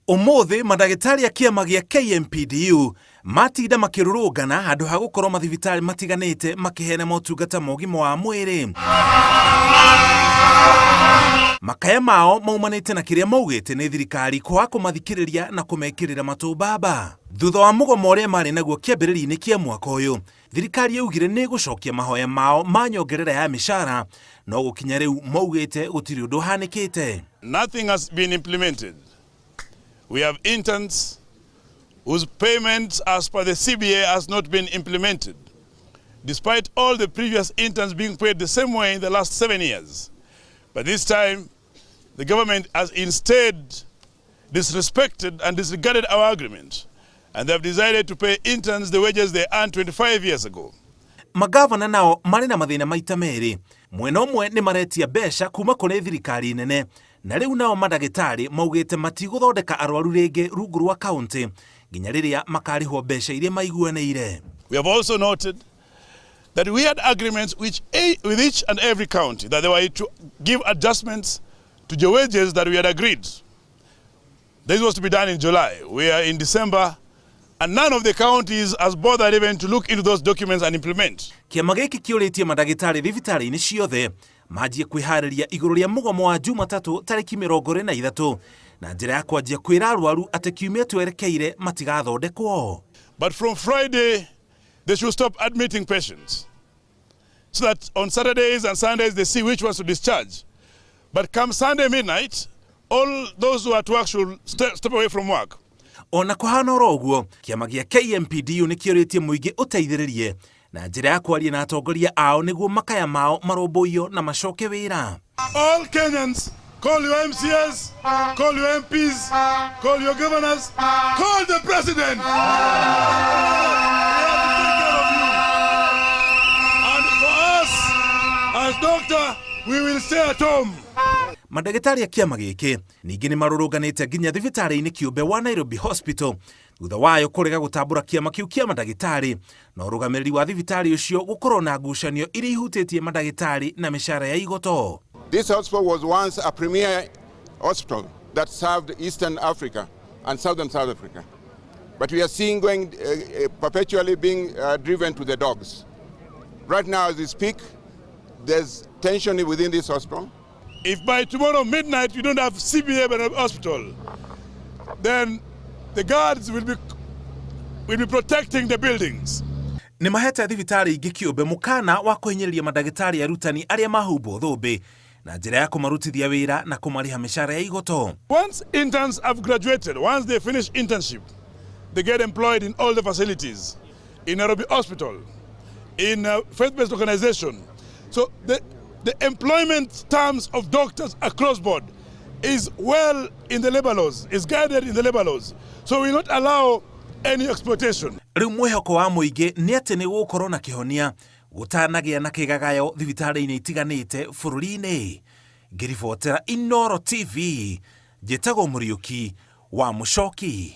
Ũmũthĩ mandagĩtarĩ a kĩama gĩa KMPDU matinda makĩrũrũngana handũ ha gũkorwo mathibitarĩ matiganĩte makĩheana motungata ma ũgima wa mwĩrĩ. Makaya mao maumanĩte na kĩrĩa maugĩte nĩ thirikari kwaga kũmathikĩrĩria na kũmekĩrĩra matũ mbamba. Thutha wa mũgomo ũrĩa marĩ naguo kĩambĩrĩria-inĩ kĩa mwaka ũyũ, thirikari yaugire nĩ ĩgũcokia mahoya mao ma nyongerera ya mĩcara, no gũkinya rĩu maugĩte gũtirĩ ũndũ ũhanĩkĩte. Nothing has been implemented. We have interns whose payments as per the CBA has not been implemented, despite all the previous interns being paid the same way in the last 7 years. But this time, the government has instead disrespected and disregarded our agreement, and they have decided to pay interns the wages they earned 25 years ago. Magavana nao marĩ na mathĩna maita merĩ. Mwena ũmwe nĩ maretia mbeca kuma kũrĩ thirikari nene, na rĩu nao mandagĩtarĩ maugĩte matigũthondeka arwaru rĩngĩ rungu rwa kaunti nginya rĩrĩa makarĩhwo mbeca iria maiguanĩire. We have also noted that we had agreements with each and every county that they were to give adjustments to the wages that we had agreed. This was to be done in July. We are in December, and none of the counties has bothered even to look into those documents and implement. Kĩama gĩkĩ kĩũrĩtie mandagĩtarĩ thibitarĩ-inĩ ciothe manjie kwĩharĩria igũrũ rĩa mũgomo wa Jumatatũ tarĩki 23 na njĩra ya kwanjia kwĩra arwaru atĩ kiumia twerekeire matigathondekwo. But from Friday, they should stop admitting patients so that on Saturdays and Sundays they see which ones to discharge. But come Sunday midnight, all those who are at work should step away from work. Ona kũhana oro ũguo, kĩama gĩa KMPDU nĩ kĩũrĩtie mũingĩ ũteithĩrĩrie na njĩra ya kwaria na atongoria ao nĩguo makaya mao marũmbũiyo na macoke wĩra. All Kenyans, call your MCAs, call your MPs, call your governors, call the president. We have to take care of you. And for us, as doctor, we will stay at home. Mandagĩtarĩ a kĩama gĩkĩ ningĩ nĩ marũrũnganĩte nginya thibitarĩ-inĩ kĩũmbe wa Nairobi Hospital thutha wayo kũrega gũtambũra kĩama kĩu kĩa mandagĩtarĩ na ũrũgamĩrĩri wa thibitarĩ ũcio gũkorwo na ngucanio iria ihutĩtie mandagĩtarĩ na mĩcara ya igoto. This hospital was once a premier hospital that served Eastern Africa and Southern South Africa. But we are seeing going perpetually being driven to the dogs. Right now, as we speak, there's tension within this hospital. If by tomorrow midnight we don't have CBA at the hospital, then the guards will be protecting the buildings. Nĩ mahete thibitarĩ ingĩ kĩũmbe mũkana wa kũhinyĩrĩria mandagĩtarĩ arutani arĩa mahumbwo thũmbĩ na njĩra ya kũmarutithia wĩra na kũmarĩha mĩcara ya igoto. Once interns have graduated, once they finish internship, they get employed in all the facilities, in Nairobi Hospital, in a faith-based organization. So the employment terms of doctors across board is well in the labor laws, is guided in the labor laws. So we will not allow any exploitation. Rĩu mwĩhoko wa mũingĩ nĩ atĩ nĩ gũgũkorwo na kĩhonia gũtanagĩa na kĩgagayo thibitarĩ-inĩ itiganĩte bũrũri-inĩ. Ngĩribotera Inoro TV, njĩtagwo Mũriũki wa Mũcoki.